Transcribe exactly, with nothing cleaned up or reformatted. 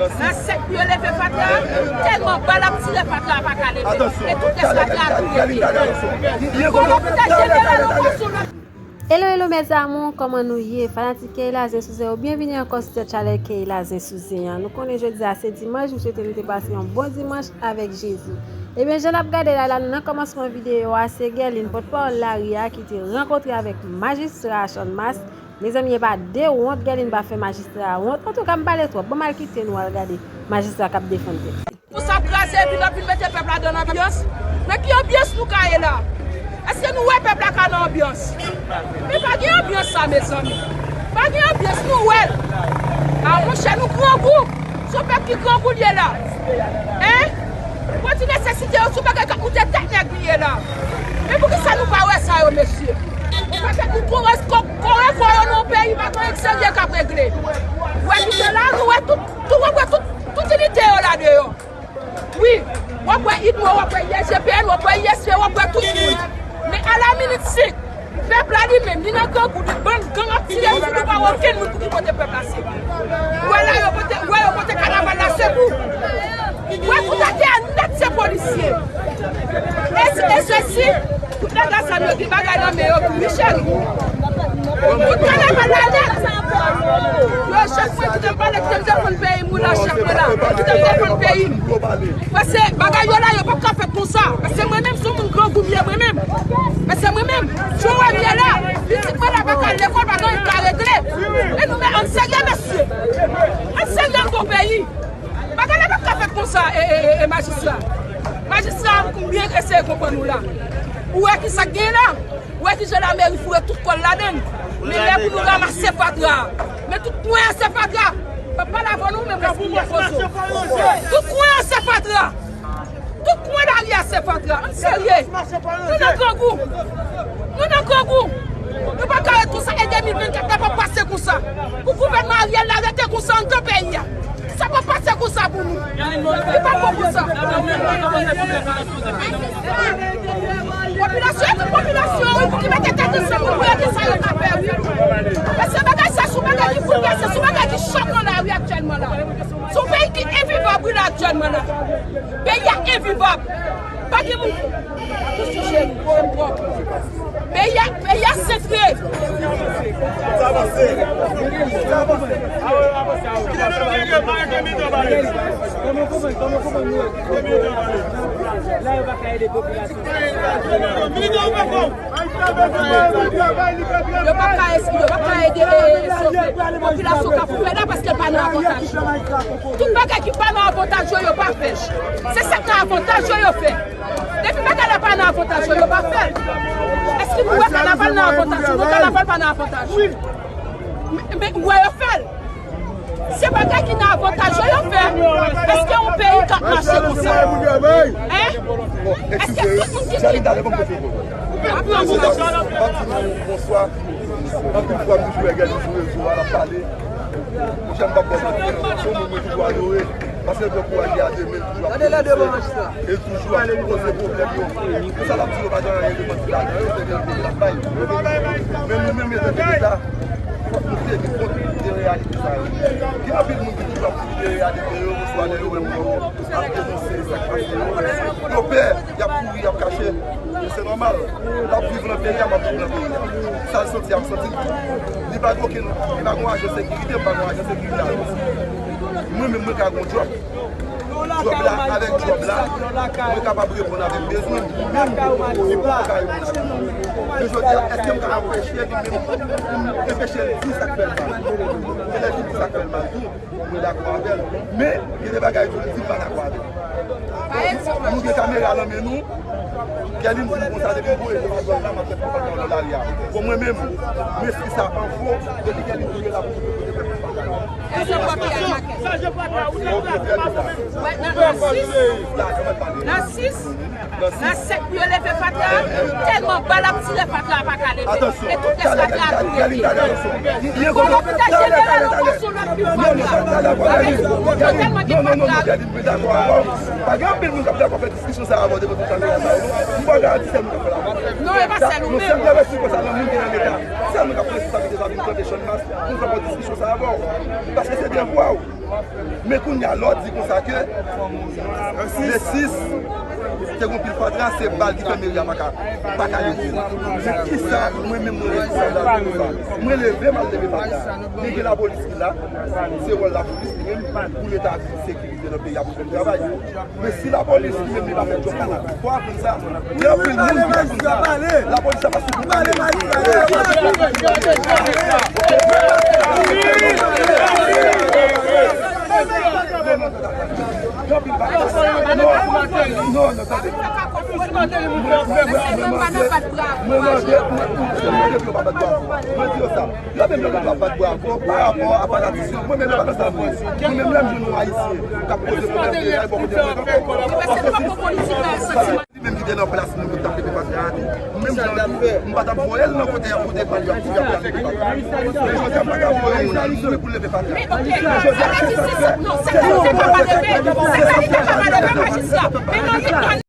Nan sèk pou yo leve fatra a, tèlman bal ap tire fatra a pa ka leve. E tout rès fatra a tou leve. Fò lòpital jeneral ankò sou lòt. Hello, hello, mes amours, kòman nou ye? Fanatik Keyla Zen sou Zen yo, byenvini ankò sou sèt chanèl Keyla Zen sou Zen an. Nou konnen jodi a se dimanch, m swete nou te pase yon bon dimanch avèk Jezi. Ebyen, jan n ap gade la, la, nou nan kòmansman videyo a, se Guerline, pòtpawòl lari a, ki te rankontre avèk majistra Channmas. Mezanmi, e pa de wont Guerline pa fè majistra a wont. Antouka, m pale twòp. Ban m al kite nou al gade majistra k ap defann tèt li. Pou sa ap kraze epi n ap vin mete pèp la dan anbyans? Nan ki anbyans nou ka ye la? Èske nou wè pèp la ka nan anbyans? Men pa gen anbyans sa, mezanmi. Pa gen anbyans, nou wè l. A, monchè, nou grangou. Se yon pèp ki grangou l ye la. Hein? Pwodui nesesite yo, se yon bagay k ap moute tèt nèg li ye la. Men poukisa nou pa wè sa yo, mesye? Ou pa fè nou kore kò yo nan yon peyi, pa gen anyen k serye k ap regle. Ou wè ki te la, nou wè tout, tout, w ap wè tout, tout inite yo la deyò. Wi, w ap wè UDMO, w ap wè I S G P N, w ap wè I S P, w ap wè tout moun. Men alaminit si pèp la li menm, li nan grangou, li bann gang ap tire, li fout pa wè okenn moun pou ki kote pèp la se. Ou wè la yo pote, ou wè yo pote kanaval la sekou. Ou wè tout atè a nèt se polisye. E, e sesi, tout nèg a zam yo gen bagay nan men yo tou, wi cheri. Tout kanaval la nèt. Yo, chak mwen kite m pale, kite m defann peyi m la, chak mwen la. Kite m defann peyi m. Paske bagay yo la, yo p ap ka fèt konsa. Paske mwen menm, se yon moun grangou m ye mwen menm. Paske mwen menm, jan w wè m ye la, pitit mwen la pa ka al lekòl, pa gen anyen k ka regle. E nou menm, ann serye, mesye. Ann serye, ann bon peyi. Bagay la p ap ka fèt konsa, e, e, e, e majistra. Majistra, m byen eseye konprann ou la. Ou wè ki sa k genyen la? Ou wè kijan lameri foure tout kò l ladan l? Men lè pou nou ranmase fatra a. Men tout kwen an se fatra. Papa la vòlè ou menm lè pou yo poze w. Tout kwen an se fatra. Tout kwen lari a se fatra. Ann serye. Nou nan grangou. Nou nan grangou. Nou pa ka ret konsa e de mil vennkat la p ap pase konsa. Pou gouvènman Ariel la rete konsa anndan peyi a. Sa p ap pase konsa pou nou. Li pa bon konsa. Popilasyon, e tout popilasyon, wi, pou ki mete tèt ansanm pou yo di sa yo ka fè, wi. Paske bagay sa, se yon bagay ki boulvèse, se yon bagay ki chòk nan lari aktyèlman la. Se yon peyi ki envivab, wi, la, aktyèlman la. Peyi a envivab. Pa gen moun. Peyi a, peyi a sentre. Yo pa ka ede, yo pa ka ede, e, e, e, popilasyon Kafou Vè la paske l pa nan avantaj yo. Tout bagay ki pa nan avantaj yo, yo pa fè. Se sa k nan avantaj yo, yo fè. Depi bagay la pa nan avantaj yo, yo pa fè l. Èske nou wè kanaval nan avantaj yo? Non, kanaval pa nan avantaj yo. Men, men, ou wè yo fè l. Se bagay ki nan avantaj yo, yo fè. Èske yon peyi k ap mache konsa? Hein? Èske tout moun ki, ki... Bonswa. Anpil fwa, m toujou wè Guerline sou rezo a, l ap pale. Monchè, m p ap ba w manti, se yon moun mwen toujou adore. Paske l pran kouraj li a de men, l toujou ap fè. E l toujou ap poze pwoblèm yo. Sa l ap di yo pa gen anyen de manti ladan yo, se verite l ap bay. Men nou menm, mezanmi, Keyla, fòk nou teni kont de reyalite sa yo. Gen anpil moun ki toujou ap fouye de reyalite yo, oswa lè yo wè moun yo ap denonse sa k pase yo. Yo pè, y ap kouri, y ap kache. Men se nòmal. L ap viv nan peyi a, m ap viv nan peyi a. Sa l santi a, m santi l tou. Li pa gen okenn, li pa gen ajan sekirite, m pa gen ajan sekirite a. Mwen menm, mwen ka gen yon djòb. Djòb la, avèk djòb la, mwen kapab reponn avèk bezwen m. Menm li pa ka reponn avèk mwen. Men jodi a, èske m ka anpeche li menm, m anpeche l di sa k fè l mal? Genlè li di sa k fè l mal tou. Mwen dakò avè l. Men, gen de bagay tou li di m pa dakò avè l. Nou gen kamera nan men nou. Guerline di m konsa, depi m voye pwopagand la, m ap fè pwopagand nan lari a. Bon, mwen menm, m enskri sa an fo, depi Guerline voye la pou tout kote fè pwopagand. Nan sis, nan sis, nan sèk pou yo leve fatra a, tèlman bal ap tire fatra a pa ka leve. E tout rès fatra a tou leve. Fò lòpital jeneral ankò sou lòt pi fatra. Avèk tout moun tèlman gen fatra. Pa gen anpil moun k ap dakò fè diskisyon sa a avè w devan tout kamera sa yo, non. M pa garanti sèl moun k ap fè l avè w. Non, e pa sèl ou menm. Sèl mwen responsablman moun ki nan Leta. Sèl moun k ap pran responsablite sa vin kanpe Channmas pou fè diskisyon sa a avè w. Paske se devwa w. Men kounye a, lè w di konsa ke le sis, te gen pil fatra, se bal ki fè meri a pa ka, pa ka leve. Men kisa mwen menm mwen responsab de sa? Mwen leve, m al leve fatra. Men gen lapolis ki la, se wòl lapolis li menm pou l etabli sekirite nan peyi a, pou l fè travay li. Men si lapolis li menm li pa fè djòb la, fò aprann sa. Gen anpil moun ki fè konn sa. Lapolis la pa sou pou pale. Gen anpil bagay. Non, non, non, tande. Mwen mande, mwen mande, mwen mande pou yo pa bat bravo. Mwen di yo sa. Yo menm yo gen dwa bat bravo pa rapò a fanatism yo. Mwen menm yo pa nan sa vre. Mwen menm lè m jwenn yon Ayisyen k ap poze pwoblèm de la, bò kote mwen kanpe. Paske se pa politik la, sa. Li menm ki te nan plas nou pou t ap leve fatra a tou. Menm jan li, m pa t ap voye l nan kote y ap pote bal, y ap tiye, y ap leve fatra. Men jodi a, m pa ka voye yon moun al mouri pou l leve fatra. Men jodi a, se sa k fè.